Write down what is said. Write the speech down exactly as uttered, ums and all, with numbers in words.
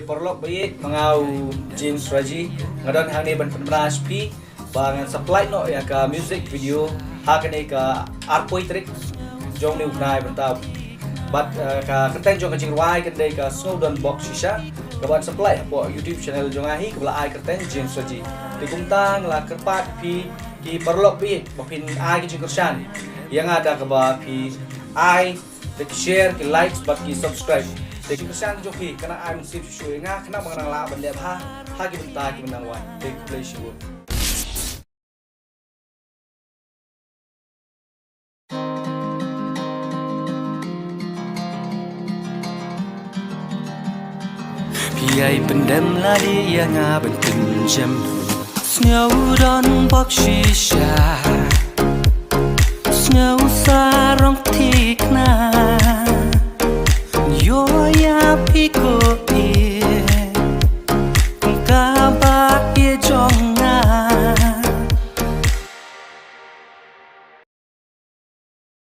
Paralok ba ïeit, ma nga u James Raji, nga don hangne ban pynbna sha phi ba ngan sa plie noh ïa ka music video ha kane ka arphew tarik jong une u bnai mynta. Bad eh, ka kyrteng jong ka jingrwai kan dei ka Sngewdon Bok Shisha, ka ban sa plie hapoh YouTube channel jong nga hi, kaba la ai kyrteng James Raji. Te kumta nga la kyrpad phi ki paralok ba ïeit ba phin ai ka jingkyrshan ïa nga da kaba phi ai, te ki share, ki likes bad ki subscribe. Te ki kyrshan jong phi kan ai mynsiem shuh shuh ïa nga khnang ba ngan nang lah ban leh bha ha ki bynta kiban nang wan. Te khublei shibun. Phi ai pyndem lade ïa nga ban pynjem. Sngewdon Bok Shisha.